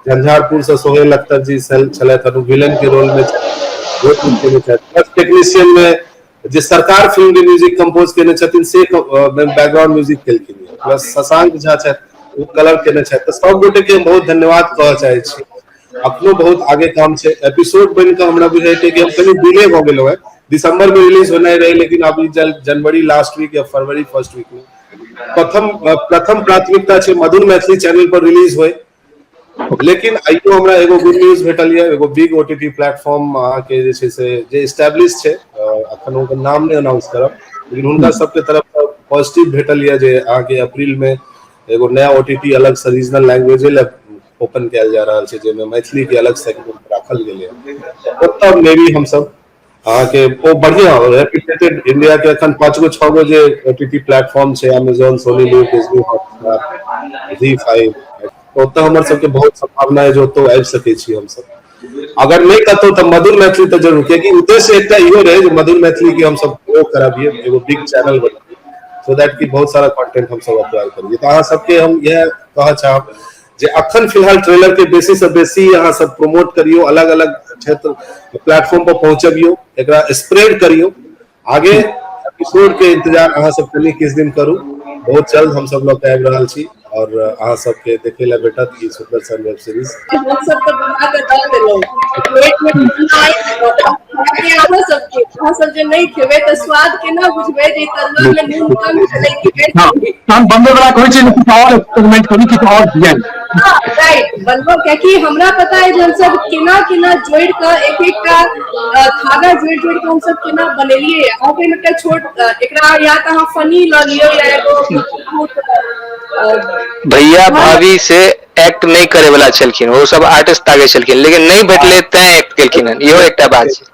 झंझारपुर से सोहेल अख्तर जी छलथि हन, विलेन के रोल में बहुत नीक केने छथि। प्लस टेक्नीशियन में जे सरकार फिल्म के म्यूजिक कंपोज केने छथिन, से बैकग्राउंड म्यूजिक केलखिन। प्लस शशांक झा छथि, ओ कलर केने छथि। तऽ सब गोटे के हम बहुत धन्यवाद कहऽ चाहै छी। अखनो बहुत आगे काम छै। एपिसोड बनि कऽ हमरा बुझाइ छै कि हम कनि डिले भऽ गेलहुँ हेँ। दिसंबर में रिलीज होनाइ रहै, लेकिन अभी जनवरी लास्ट वीक या फरवरी फर्स्ट वीक में। प्रथम प्रथम प्राथमिकता छै मधुर मैथिली चैनल पर रिलीज होय, लेकिन आइयो हमरा एगो गुड न्यूज भेटल यऽ। एगो बिग ओटीटी प्लेटफॉर्म अहाँके जे छै से जे एस्टेब्लिश छै, अखन हुनकर नाम नहि अनाउंस करब, लेकिन हुनका सबके तरफ से पॉजिटिव भेटल यऽ जे अहाँके अप्रैल में एगो नया ओटीटी अलग से रीजनल लैंग्वेजे लए ओपन कयल जा रहल छै, जाहिमे मैथिली के अलग सेगमेंट राखल गेलै। ओतऽ मे बी हमसब अहाँके ओ बढ़िया रेप्यूटेड इंडिया के अखन पांच गो छह गो जे ओटीटी प्लेटफॉर्म छै, Amazon, Sony LIV, Disney Hotstar, Zee five, ओतऽ हमर सबके बहुत संभावना है जे ओतौ आबि सकै छी हमसब। अगर नहि कतौ तऽ मधुर मैथिली तऽ जरूर, कियाकि उद्देश्य एकटा इहो रहै जे मधुर मैथिली के हमसब ग्रो कराबियै, एगो बिग चैनल बनाबियै। सो that कि बहुत सारा कंटेंट हम सब अक्वायर करिए। तऽ अहाँ सबके हम इएह कहऽ चाहब जे अखन फिलहाल ट्रेलर के बेसी से बेसी अहाँ सब प्रमोट करियो, अलग अलग क्षेत्र प्लेटफॉर्म पर पहुंचबियो, एकरा स्प्रेड करियो। आगे एपिसोड के इंतजार अहाँ सब कनि किछु दिन करू, बहुत जल्द हम सब लोग आबि रहल छी और अहाँ सबके देखे ला भेटत ई सुंदर सन वेब सीरीज। हम सब तऽ बना कऽ दऽ देलहुँ प्लेट मे, अहाँ सबके, अहाँ सब जे नहि खेबै तऽ स्वाद केना बुझबै जे तरुआ मे नून कम छलै कि बेसी? तहन बनबै वाला कहै छै किछु और एक्सपेरिमेंट करू, किछु और दियनि। राइट, बनबो, कियाकि हमरा पता है जे हमसब केना केना जोड़ि कऽ, एक एकटा धागा जोड़ि जोड़ि कऽ हमसब केना बनेलियै। अहाँके एकटा छोट एकरा या तऽ अहाँ फनी लऽ लियौ या एगो बहुत भैया भाभी से एक्ट नहि करे वाला छलखिन, ओ सब आर्टिस्ट तागे छलखिन, लेकिन नहि भेटलै तैं एक्ट केलखिन हन, इहो एकटा बात छै।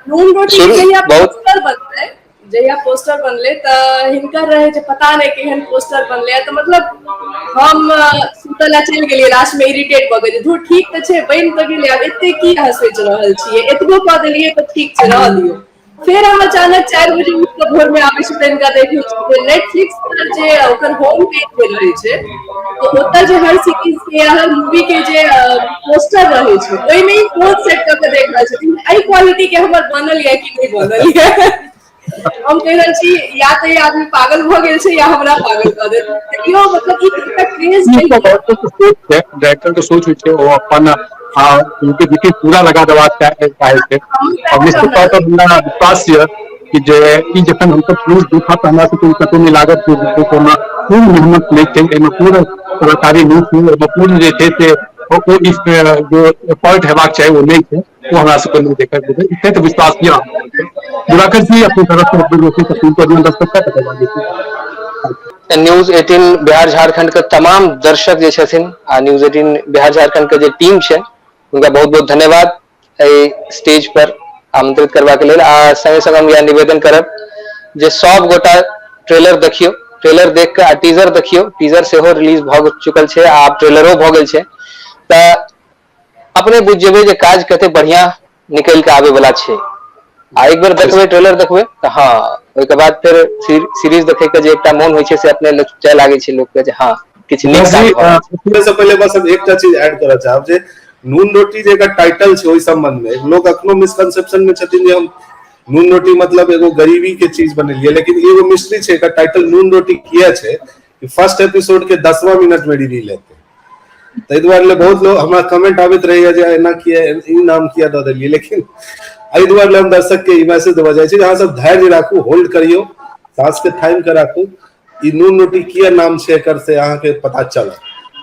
नून रोटी जहिया पोस्टर बनलै, जहिया पोस्टर बनलै तऽ हिनकर रहै जे पता नहि केहन पोस्टर बनलै, तऽ मतलब हम सुतऽ लए चलि गेलियै लास्ट मे इरिटेट भऽ गेलियै, धूर ठीक तऽ छै, बनि तऽ गेलै, आब एते की अहाँ सोचि रहल छियै, एतबो कऽ देलियै तऽ ठीक छै, रहऽ दियौ। फेर हम अचानक 4 बजे उठि कऽ भोर मे आबै छी तऽ हिनका देखै छी नेटफ्लिक्स पर जे ओकर होम पेज जे रहै छै, तऽ ओतऽ जे हर सीरीज के या हर मूवी के जे पोस्टर रहै छै, ओहिमे ई फोन सेट कऽ के देख रहल छथिन, एहि क्वालिटी के हमर बनल यऽ कि नहि बनल यऽ। हम कहि रहल छी या तऽ ई आदमी पागल भऽ गेल छै या हमरा पागल कऽ देत। इहो मतलब ई एकटा क्रेज। डायरेक्टर के सोच होइ छै, ओ अपन क्रिएटिविटी पूरा लगा देबाक चाहै छै और निश्चित तौर पर हमरा विश्वास यऽ कि जे ई जखन हमसब न्यूज देखब तऽ हमरा सबके कतौ नहि लागत जे छै ओहिमे पूर्ण मेहनत नहि छै, एहिमे पूर्ण कलाकारी नहि छै, एहिमे पूर्ण जे छै से ओ इस जे एफर्ट हेबाक चाही ओ नहि छै, ओ हमरा सबके नहि देखल जेतै, एते तऽ विश्वास यऽ। दिवाकर जी अपनी तरफ से अपील कऽ दियौ दर्शक के, तकर बाद न्यूज 18 बिहार झारखंड के तमाम दर्शक जे छथिन आ न्यूज 18 बिहार झारखंड के जे टीम छै, हुनका बहुत बहुत धन्यवाद एहि स्टेज पर आमंत्रित करबाक लेल। आ संगे संग हम यह निवेदन करब जे सब गोटा ट्रेलर देखियौ, ट्रेलर देख के आ टीजर देखियौ, टीजर सेहो रिलीज भऽ चुकल छै आ आब ट्रेलरो भऽ गेल छै, तऽ अपने बुझि जेबै जे काज कते बढ़िया निकलि के आबे वाला छै। आ एक बेर देखबै, ट्रेलर देखबै तऽ हँ, ओहिके बाद फेर सीरीज देखे के जे एकटा मोन होइ छै से अपने लचुचाय लागै छै लोक के जे हँ किछु नीक काज भऽ रहल छै। से पहिले बस हम एकटा चीज ऐड करऽ चाहब जे नून रोटी जे एकर टाइटल छै ओहि संबंध में लोग अखनो मिसकंसेप्शन में छथिन जे हम नून रोटी मतलब एगो गरीबी के चीज बनेलियै, लेकिन एगो मिस्ट्री छै, एकर टाइटल नून रोटी किया छै कि फर्स्ट एपिसोड के 10वां मिनट में रिवील हेतै। ताहि दुआरे ले बहुत लोग हमरा कमेंट आबैत रहैया जे एना किया, ई नाम किया दऽ देलियै, लेकिन एहि दुआरे ले हम दर्शक के ई मैसेज देबऽ चाहै छी जे अहाँ सब धैर्य राखू, होल्ड करियौ, साँस के थामि के राखू, ई नून रोटी किया नाम छै एकर से अहाँके पता चलत।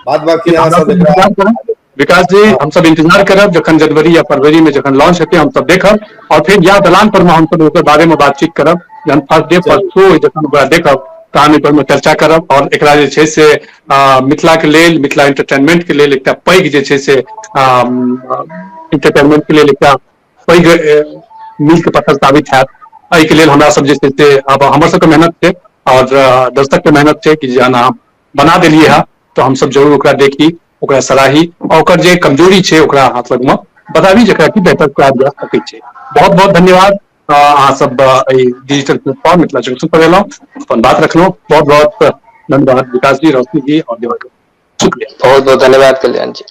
बाद बाकी अहाँ सब एकरा विकास जी, हम सब इंतजार करब जखन जनवरी या फरवरी में जखन लॉन्च हेतै हम सब देखब और फिर या दलान पर में हम सब ओकर बारे में बातचीत करब। जहन फर्स्ट डे फर्स्ट शो जखन ओकरा देखब तहन ओहि पर में चर्चा करब और एकरा जे छै से मिथिला के लेल, मिथिला एंटरटेनमेंट के लेल एकटा पैघ जे छै से एंटरटेनमेंट के लेल एकटा पैघ मील के पत्थर साबित हैत। एहिके लेल हमरा सब जे छै से आब हमर सबके मेहनत छै और दर्शक के मेहनत छै कि जहन अहाँ बना देलियै हँ तऽ हमसब जरूर ओकरा देखी, ओकरा सराही और ओकर जे कमजोरी छै ओकरा अहाँ लगमे बताबी जकरा कि बेहतर कयल जा सकै छै। बहुत बहुत धन्यवाद, अहाँ सब एहि डिजिटल प्लेटफॉर्म मिथिला जंक्शन पर एलहुँ, अपन बात रखलहुँ। बहुत बहुत धन्यवाद विकास जी, रोशनी जी और दिवाकर, शुक्रिया। बहुत बहुत धन्यवाद कल्याण जी।